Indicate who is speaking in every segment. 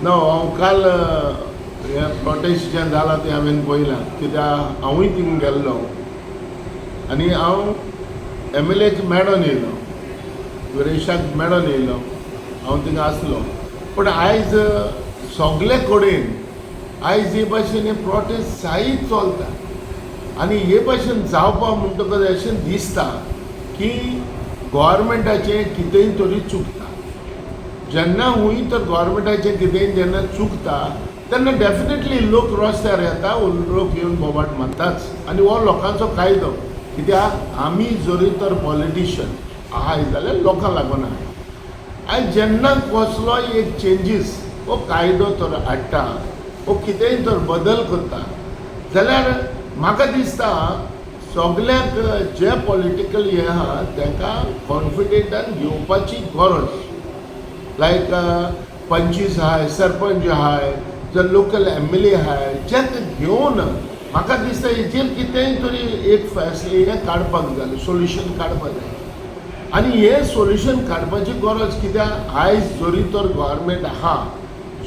Speaker 1: ना, हांव काल हें प्रोटेस्ट जें जालां तें हांवें पळयलां, कित्याक हांवूय थिंग गेल्लो आनी हांव एम एल एक मेळोन येयलो, विरेशाक मेळोन येयलो, हांव थिंगा आसलो. पूण आयज सगळे कडेन आयज हे भाशेन हे प्रोटेस्ट जायत चलता आनी हे भाशेन जावपा म्हणटकच अशें दिसता की गोवोरमेंटाचें कितेंय तरी चुकता. जेन्ना हूंय तर गोवोरमेंटाचें कितेंय जेन्ना चुकता तेन्ना डेफिनेटली लोक रस्त्यार येता, लोक येवन बोबाट मारताच आनी हो लोकांचो कायदो, कित्याक आमी जरी तर पॉलिटिशियन आहाय जाल्यार लोकांक लागून आहाय. आनी जेन्ना कसलोय एक चेंजीस हो कायदो तर हाडटा वो कितेंय तर बदल करता जाल्यार म्हाका दिसता सगल्यांक जे पॉलिटिकल हें आहा तांकां कॉन्फिडंटान घेवपाची गरज. लायक पंचीस आहाय, सरपंच आहाय, जे लोकल एम एल ए आहाय, जेका घेवन म्हाका दिसता हेजेर कितेंय तरी एक फैसले हें काडपाक जाय, सोल्युशन काडपाक जाय. आनी हें सोल्युशन काडपाची गरज कित्याक आयज जरी तर गोवोरमेंट आहा,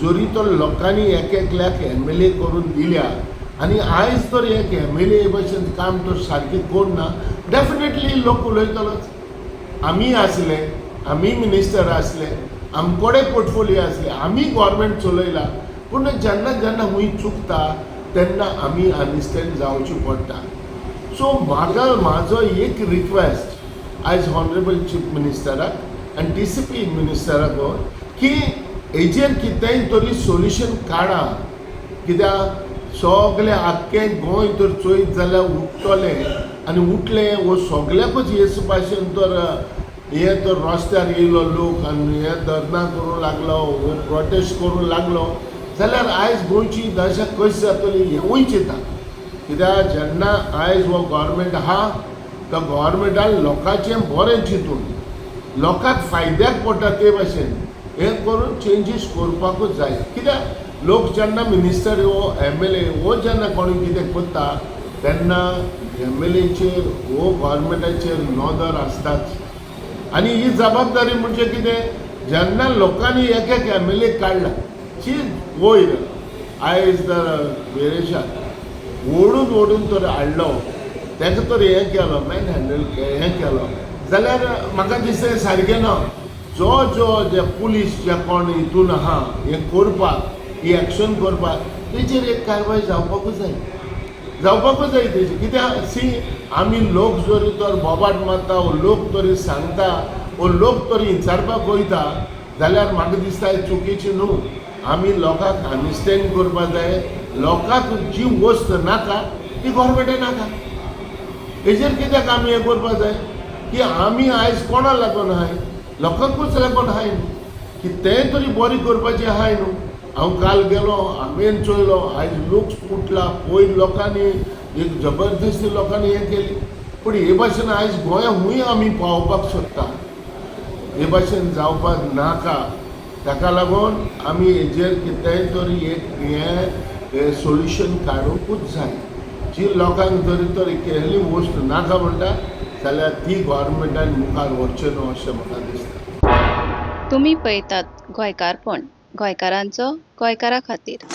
Speaker 1: जरी तर लोकांनी एक एकल्याक एम एल ए करून दिल्या आनी आयज तर एक एम एल ए भशेन काम तर सारकें करना, डेफिनेटली लोक उलयतलोच. आमी आसले, आमी मिनिस्टर आसले, आमकोडे पोर्टफोलियो आसले, आमी गोवोरमेंट चलयला, पूण जेन्ना जेन्ना खूंय चुकता तेन्ना आमी अंडरस्टँड जावची पडटा. सो म्हाका म्हाजो एक रिक्वेस्ट आयज ऑनरेबल चीफ मिनिस्टराक आनी टीसीपी मिनिस्टराक की हेजेर कितेंय तरी सोल्युशन काडा, कित्याक सगळें आख्खें गोंय तर चोयत जाल्यार उठ्ठलें आनी उठलें वो सगळ्याकूच हेच भाशेन तर हे तर रस्त्यार येयलो लोक आनी हे धरणां करूंक लागलो वो प्रोटेस्ट करूंक लागलो जाल्यार आयज गोंयची दशा कशी जातली हेंवूय चिंता. कित्याक जेन्ना आयज हो गोवोरमेंट आहा तो गोवोरमेंटान लोकांचें बरें चिंतून लोकांक फायद्याक पडटा ते भाशेन हें करून चेंजीस करपाकूच जाय. कित्याक लोक जेन्ना मिनिस्टर हो एम एल ए हो जेन्ना कोणी कितें करता तेन्ना एम एल एचेर हो गोवोरमेंटाचेर नदर आसताच. आनी ही जबाबदारी म्हणजे कितें, जेन्ना लोकांनी एक एक एम एल ए काडला ची वयर आयज तर विरेशाक ओडून ओडून तर हाडलो, ताका तर हें केलो, मॅन हँडल हें केलो जाल्यार म्हाका दिसता हें सारकें ना. जो जो जे पुलीस जे कोण हितून आहा हें करपाक, ही एक्शन करपाक, तेचेर एक कारवाय जावपाकूच जाय, जावपाकूच जाय तेजी. कित्याक सी आमी लोक जरी तर बोबाट मारता वो लोक तरी सांगता वो लोक तरी विचारपाक वयता जाल्यार म्हाका दिसता हें चुकीचें न्हू. आमी लोकांक अंडरस्टँड करपाक जाय, लोकांक जी वस्त नाका ती गोवोरमेंटाक नाका. हेजेर कित्याक आमी हें करपाक जाय की आमी आयज कोणा लागून आहाय, लोकांकूच लागून आहाय न्हू, की तें तरी बरें करपाचें आहाय न्हू. हांव काल गेलो, हांवें चोयलो, आयज लोक उठला, पयर लोकांनी एक जबरदस्ती लोकांनी हें केली, पूण हे भाशेन आयज गोंया खूंय आमी पावोवपाक सोदता, हे भाशेन जावपाक नाका. ताका लागून आमी हेजेर कितेंय तरी एक हें सोल्युशन काडुंकूच जाय. जी लोकांक जरी तर केल्ली वस्त नाका म्हणटा जाल्यार ती गोवोरमेंटान मुखार व्हरचें न्हू अशें म्हाका दिसता.
Speaker 2: तुमी पळयतात गोंयकारपण, गोंयकारांचो गोंयकारा खातीर.